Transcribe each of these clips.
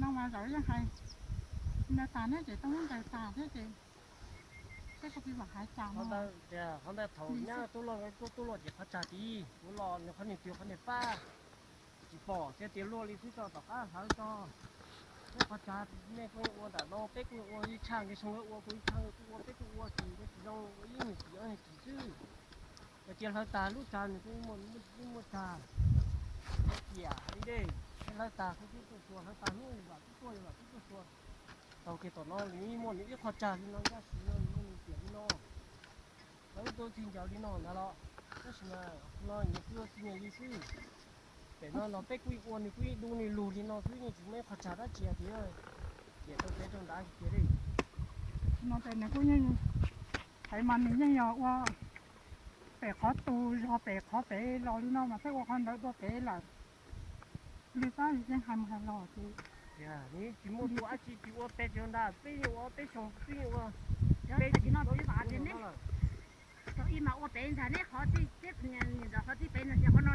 No mas zaum yeej hais, nws tas neb ces tau neb ncaws tas thiab ces seb kuv pib mam hais cas no. Qhov ntawd thaum nyab tub loj, tub loj ces qhov tsag tid, kuv los nws qhov niag twg qhov niag pab tsis pom thiab tias luaj li xwb tso tom qab hlawv tso. Peb qhov tsag nej kuj ua nram no, peb kuj ua ib tshaj nqi soo ua kuj ib tshaj kuj ua, peb kuj ua ces nws tsis zoo ua ib niag kis ob niag kis xwb. Yog tias hlawv tag lub tsag nws kuj muaj tsag, ciam li dej, hlawv tag kuj tub tuaj xuas, hlawv tag hnub vam tub tuaj, vam tub tuaj xuas. Tau kiag tom no nws muaj nws ib qho tsag li no, ncaj siv no nws muaj nws ciam li no. Lawv tuaj txij ncaws li no ntag los, tab sis mas no nyias kuj ua txij nyias li xwb. Pem no los peb kuj ua nws kuj ib dub nws lug li no xwb, yeej tsis muaj ib qho tsag dab tsi tiag. Ciam rau pem rau nrad tiag li. No ces nws kuj yeej, hais mas nws yeej yog ua pem qhov tu zog pem qhov pem los li no mas peb ua qhov ntawd dua pem lawm. Li tab yeej hais mus hais los ces tsis muaj tus dab tsi tsis ua pem tsis ua ntag, peb yeej ua peb xyoo peb yeej ua peb tsis no peb vam tias neb thaum ib mas ua pem ntag, neb qhov tij teb ntawd qhov tij pem no ces qhov no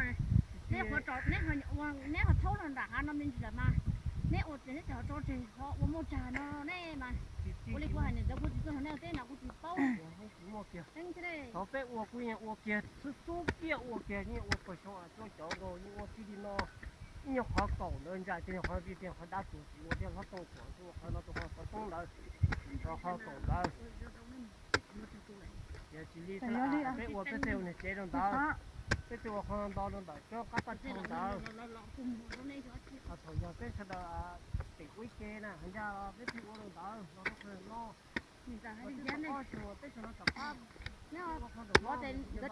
neb qhov tso, neb ho thaub no nram hav no me ntsis lawm mas neb ua tias neb tsis ho tso tseg qhov ua muaj tsag no ne mas ua li kuv hais nws ntawd kuv tsis tuaj nrog nej ua teb no kuv tsis paub. Tseeb thiab. Thaum peb ua kuj yeej ua kiag xub xub kiag, ua kiag yeej ua pawg xyoo tuaj cov nkaus yeej ua txij li no. Ib nyuag qhov kaum ntawd ntsa tias qhov tias qhov dab tuag tsis ua thiab hlob tooj tsuam ua qhov no rau qhov xov toob ntawd, rau qhov kaum ntawd. Ces tsis li xav peb ua peb thiaj ua niag tsev rau ntawd, peb thiaj ua qhov ntawd rau ntawm cov qab paj tsho ntawd. Thaum yog peb sawv daws pem ua ib ce na, ncaj peb thiaj ua rau ntawd los rau qhov no. Nkawd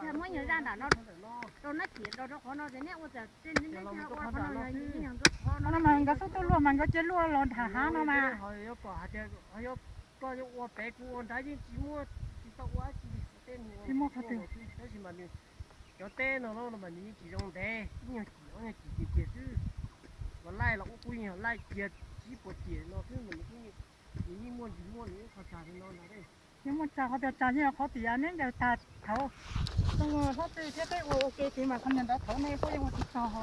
thiaj muab nyuag zaj nram no rau nab ciam rau rau qhov no ces neb ua txawm neb ua qhov no. Qhov no mas nkawd xub tuaj luaj mas nkawd cia luaj los nram hav no mas. Yuav kom hais tias yuav koj yuav ua pem kuv ua nrad yeej tsis muaj, tsis tau ua dab tsi li. Tsis muaj qhov twg. Tab sis mas nws cov teb no no mas nws yeej tsis zoo ntev, ib nyuag cim ob nyuag cim tiag tiag xwb. Los laij los ub kuj yeej laij kiag tsib puas tiam no xwb mas nws kuj, nws yeej muaj ntsis muaj nws ib qho tsag li no ntag. Yeej muaj tsag qhov tias tsag yeej qhov tias neb ncaws tag thaud. Hlob Twj thiab peb ua ua ke tid mas qhov niag ntawd thaud nej kuj yeej ua tsis txog.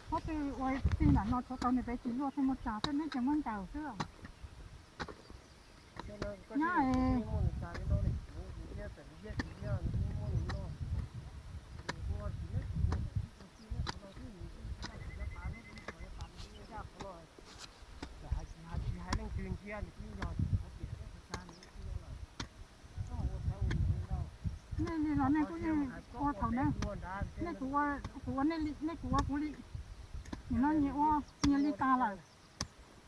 Hlob Twj ua txij nram no tshuav tau nws pem tsis luaj thiaj muaj tsag xwb, neb ces muab ncaws xwb. Nyob nej li los nej kuj yeej ua thaum na. Nej kuv ua, kuv ua nej li, nej kuv ua kuv li. Nim no nyias ua nyias li tas lawm.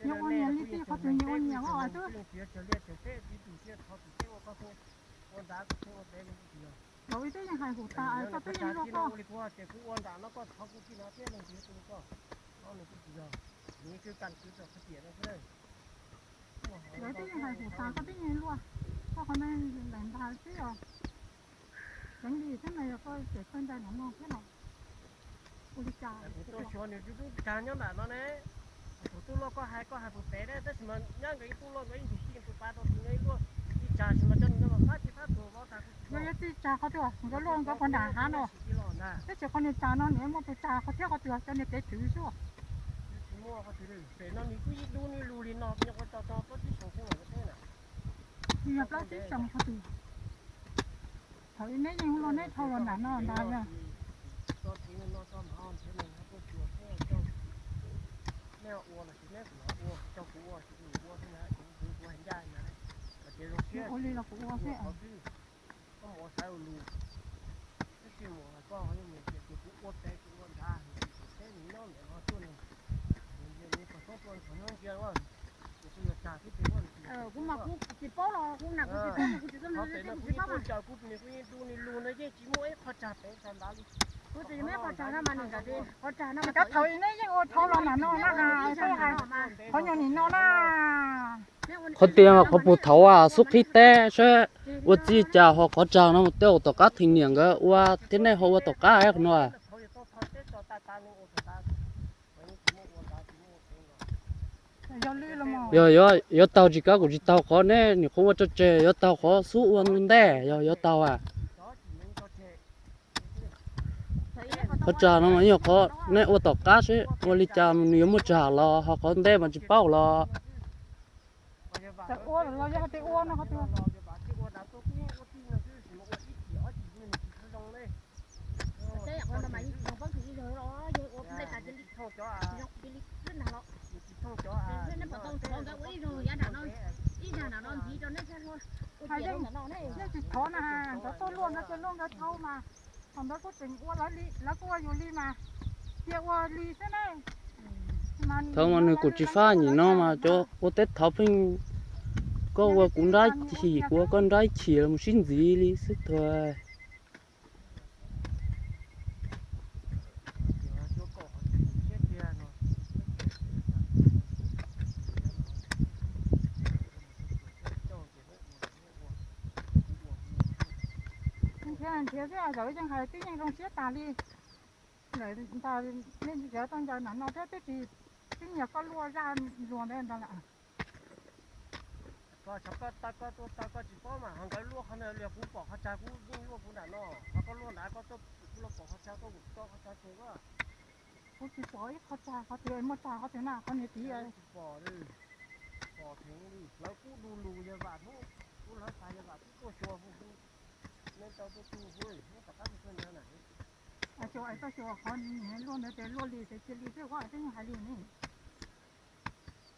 Nyias ua nyias li tij qhov twg nyias ua nyias ua twb. Thaum ub twb yeej hais hum tas koj twb yeej luaj koj. Lawv twb yeej hais hum tas koj twb yeej luaj, koj qhov ntawd ntaim ntag twb yog tseev li thiab na, yog koj tseem tawg ntais nram no thiab no. Ua li cas kuv tuaj xyuas nws tub tub tsag nyob nram no ne. Thaum tub loj koj hais koj hais puag pem ne, tab sis mas nyab nkawd ib tub loj nkawd ib ntug tij tus pas rau tus nyob ib luaj ib tsag sis mas cov nws no mas fab tsis fab tus vov tag kuv tsis. Nkawd yuav txij tsag qhov twg, nkawd luaj nkawd puag nram hav no. Tab sis qhov niag tsag no nws muaj tus tsag qhov thiab qhov twg cov niag kev twv xwb. Tsis muaj qhov twg li, pem no nws kuj ib dub ib lug li no, nyob ua tau tau plaub tsib xyoos xwb mas teb na. Yog plaub tsib xyoos qhov twg. Thaum ub neb yeej ua luaj neb dhau los nram no ntag. Nej ua los sis neb kuv ua, coj kuv ua sis kuv ua xwb na, kuv kuv hais ncaj na. Ua li los kuv ua xwb. Koj mus ua xaiv ua lus, tab sis mus koj yeej mus tias tias kuv ua pem kuv ua nrad, teb nws nyob ntawm no tuaj nws, nws kom txhob tuaj qhov no ntsia, kuv mas kuv tsis paub los kuv na, kuv tsis paub, kuv tsis tuaj nws, kuv tsis paub mas. Kuv nws kuv yeej tu nws lus no yeej tsis muaj ib qho tsag pem tsag nrad li. Kuv tsis muaj ib qho tsag no mas nws nrad li, qho tsag no mas. Thaum ub neb yeej ua dhau los nram no na, qhov nyuag nim no na. Qhov tias qhov puag thaud xub qhib teb saib ua txij cas ho qhov tsag no mus tej tom qab theem niam nkawd ua thiab nej ho ua tom qab no. Yog yuav taug tsis kav kuv tsis taug qhov neb nim qhuav ua tso tseg, yuav taug qhov xub ua ntej yog yuav taug a. Qhov tsag no mas yog qhov nej ua tom qab seb ua li cas nws yuav muaj tsag los ho qhov ntej mas tsis paub los. Hais yeej, yeej tsis thov na, nkawd tuaj luaj nkawd cia luaj nkawd thau mas. Thaum ntawd kuj tseem ua lawv li, lawv kuj ua yus li mas, cia ua li xwb ne. Thaum mas nws kuj tsis faj nim no mas cov ua teb thaud pheej, koj ua kuv nrab chim kuv ua koj nrab chim los mus sib ntxiv li xwb tag. Nrhiav nrhiav xwb, lawv yeej hais twb yeej zoo siab tas li. Lawv ntag, nej tsis tau ncaws nram no thiab twb tsis, twb nyiag koj luaj zaj luag ntawd ntag lawm. Koj xyov koj taw koj tuaj taw koj tsis paub mas ho nkawd luaj qhov ntawd li, kuv pom qhov tsag kuv yeej luaj kuv nram no, ho koj luaj nrad koj tuaj, kuv los pom qhov tsag koj kuj tsis tau qhov tsag tsuas koj. Kuv tsis pom ib qhov tsag qhov twg muaj tsag qhov twg na, qhov niag tid tsis pom li. Pom theev li, lawv kub du lug yawg vam hnub, kub lawv tas yawg vam kub tuaj xyuas hu hu, nej tau tuaj tu hu, nej tom qab hu ntawd na. Xyuas es koj xyuas qhov niag luaj ntawd ces luaj li ces cia li xwb, koj twb hais li ne.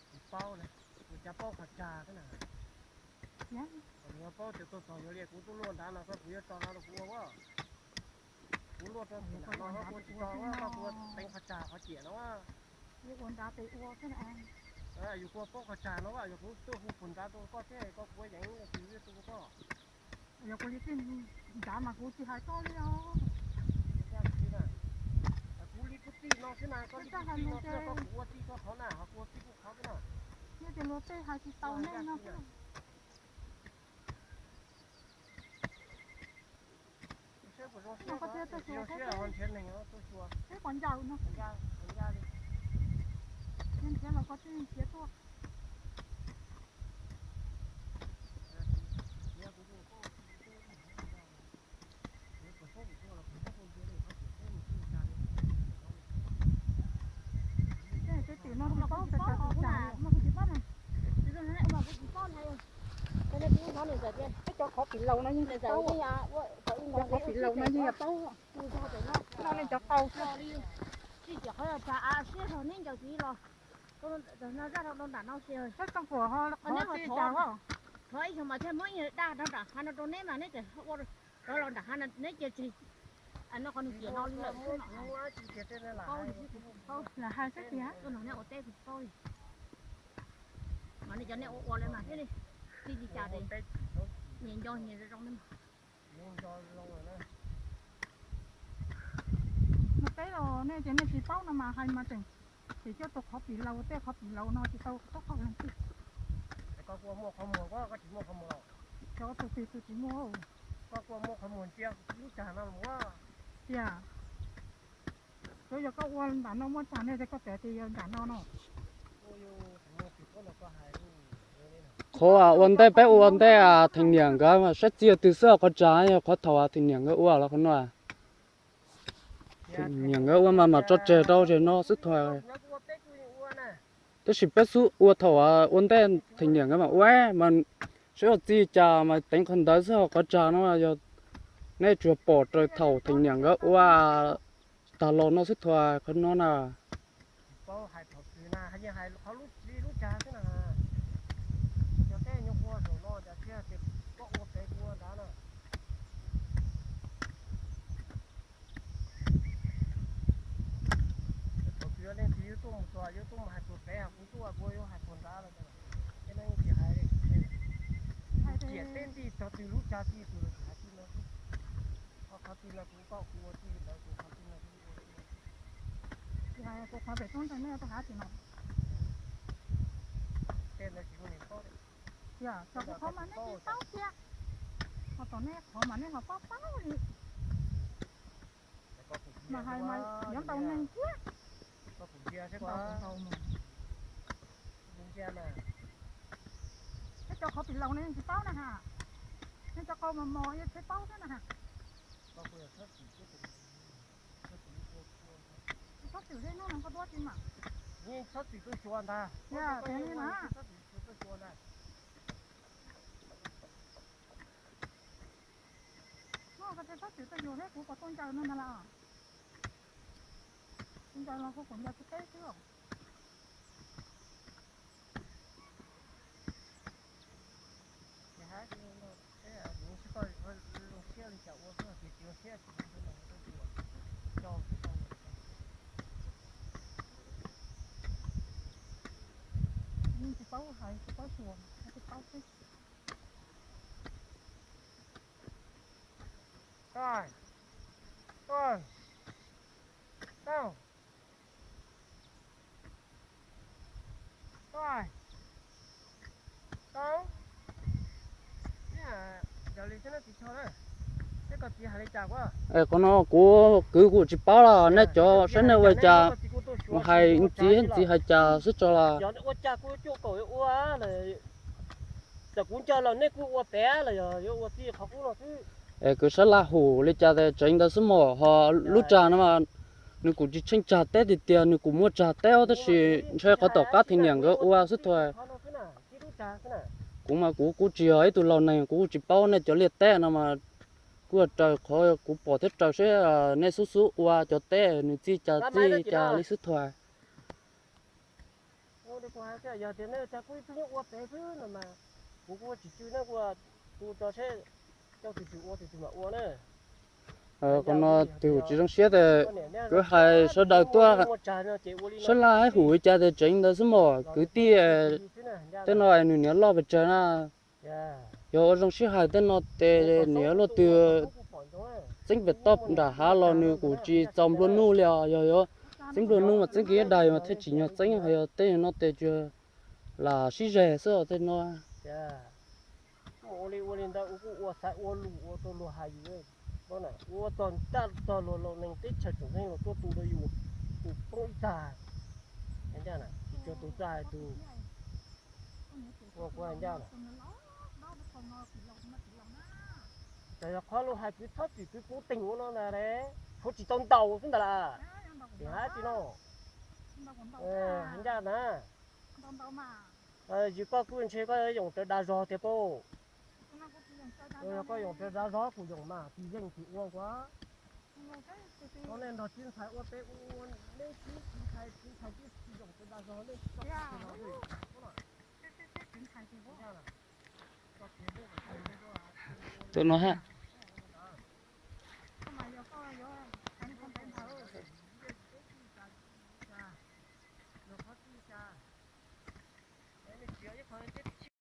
Tsis paub na, kuv cas paub qhov tsag xwb na. Yog paub tias tuaj txog yuav li kuv tuaj luaj nrad no koj kuv yuav tso no rau kuv ua. Kuv luaj rau tim nram no koj kuv tsis tso, koj kuv teev qhov tsag qhov ciam no. Ua nrad tes ua xwb na. Yus kuv paub qhov tsag no, yog kuv tuaj hu puag nrad rau koj thiab koj kuv yeem tus yuav tu koj. Yog kuv li tij nrad mas kuv tsis hais koj li os. Kuv li kuv tij no xwb na, koj li kuv tij no xwb, koj kuv ua tij koj qhov na, ho kuv ua tij kuv qhov xwb na. Yog tias luag tej hais tsis tau nej no xwb. Saib puas zoo siab, ho nrhiav neeg tuaj xyuas. Saib puas ncaws no. Nrhiav los koj twb nrhiav tuaj. Tej tim no tsis paub, tsis paub, tsis paub. Cov qhov pim laus no yeej tsis paub, cov qhov pim laus no yeej yog paub. No nej cov qau xwb. Saib tsoom puam ho qhov txij cas. Thov ib xyoos mas thiaj muab ib yam daj rau nram hav no rau neb mas neb tseem ua rov los nram hav no neb cia tseg. No qhov nws ciam no lawm xwb no. Lam hais xwb tiag. Tuaj nrog neb ua teb kuv tsis paub li. Mas nej cov nej ua ua li mas thiaj li txij li cas ces nyias nco nyias zoo zoo li mas. Mus teb los nej ces nej tsis paub no mas hais mas tseem, ces coj tus qhov pim laus, tej qhov pim laus no tsis tau tub qhov leej twg. Cov tus twg tus tsis muaj. Koj kuj muaj qhov muag ntsia lub tsag no los ua. Tiag. Tsuav yog koj ua nram no muaj tsag ne, koj teb tias yog nram no no. Qhov ua ntej peb ua ntej, theem niam nkawd mas saib txij twg xwb qhov tsag, yog qhov thaum theem niam nkawd ua los qhov no. Niam nkawd ua mas mam tso tseg rau zem no xwb tag. Tab sis peb xub ua thaum ua ntej theem niam nkawd mas ua mas saib ua txij cas mas teev qhov ntawd xwb, qhov tsag no yog nej tsuas pom raws thaum theem niam nkawd ua tag los no xwb tag qhov no na. Paub hais thaum twg na, yeej hais qhov lub tsi lub tsag xwb na. Cov teb nyuag ua zaum no cas thiaj tias koj ua pem kuv ua nrad na. Thaum twg yog leej twg yuav tuaj mus txog yuav tuaj mus hais txog pem kuv tuaj kuv yuav hais txog nrad no. Ces nej tsis hais li. Ciam teb nti txog twg lub tsag txij twg los tsis hais txij no xwb. Qhov txij no kuv koj kuv ua txij ntawd, kuv qhov txij no kuv ua txij no. Kuv qhov pem toob ntawd nej ua tau hav tsis no. Tej ntawd tsis muaj neeg paub li. Yog, txog kuv qhov mas nej tsis paub thiab. Ho tom nej qhov mas nej ho paub paub li. Mas hais mas yuav ntaus neeg thiab. Nej cov qhov pim laus nej yeej tsis paub na ha. Nej cov qau mos mos yeej tsis paub thiab na ha. Txhob txwm thiab, nyob no koj tuaj tsis mam. Yeej txhob txwm tuaj xyuas ntag. Yog tias li na. Txhob txwm tuaj xyuas ntag. Koj tsis txhob txwm tuaj xyuas thiab, kuv puas tuaj ncaws no ntag las. Kuv ncaws los kuv ncaws tsis teb xwb os. Yeej tsis paub hais, tsis paub xyuas, tsis paub xwb. Qhov no kuv kwv kuv tsis paub los nej cov saib nej ua cas, mus hais txiv txiv hais cas xwb tso los. Es kwv sab laj hum li cas tes tseev ntawd xwb mog, ho lub tsag no mas nws kuj tsis tsheej tsag teb tiag tiag, nws kuj muaj tsag teb os, tab sis ntshe qhov tom qab thiaj niam nkawd ua xwb thuas. Kuv mas kuv kuj tsis yog ib tug laus neeg, kuv kuj tsis paub nej cov liaj teb no mas kuj raws qhov kuv pom thiab raws seb nej xub xub ua cov teb nws txij cas txij cas li xwb thuas. Qhov no tus tsis zoo siab tes kwv hais sawv daws tuaj sab laj hum li cas tes tseev ntawd xwb mog kwv tij. Tej no nws niam loj pes tsawg na, yog ua zoo sib hais tej no tes niam luaj twg txeeb pem toj nram hav los nws kuj tsis txaus nplua nuj li os. Yog yuav txeeb nplua nuj mas txeeb kiag ib daim mas thiaj tsim nyog txeeb, ho yog tej no tes tsuas lam sib zeg xwb os tej no. Ua li ua li ntawd ua kuj ua xaiv ua lus ua rau luag hais yus, ua txog taj txog luag laus neeg teb chaws tseem tseeb los tuaj tu rau yus, tus poob ib tag, tsis cuag tus txaj tus ua kuv hais ncaj lawm. Txawm yog qhov lus hais kwv txhob txwm kwv puv teeg ua no ntag, tshuav tsis tau ntaus xwb ntag las. Tim hab tsis no, hais ncaj na. Yus koj kuj ntshe koj yoom raws dav zog tiag pab. Yog koj yoom raws dav zog kuj yoom mas tis yeej tim ua kuv. Koj nej nrog txiv ntxhais ua peb ua, neb txiv ntxhais txiv ntxhais tsis yoom raws dav zog nej tsis tau. Tus no ha.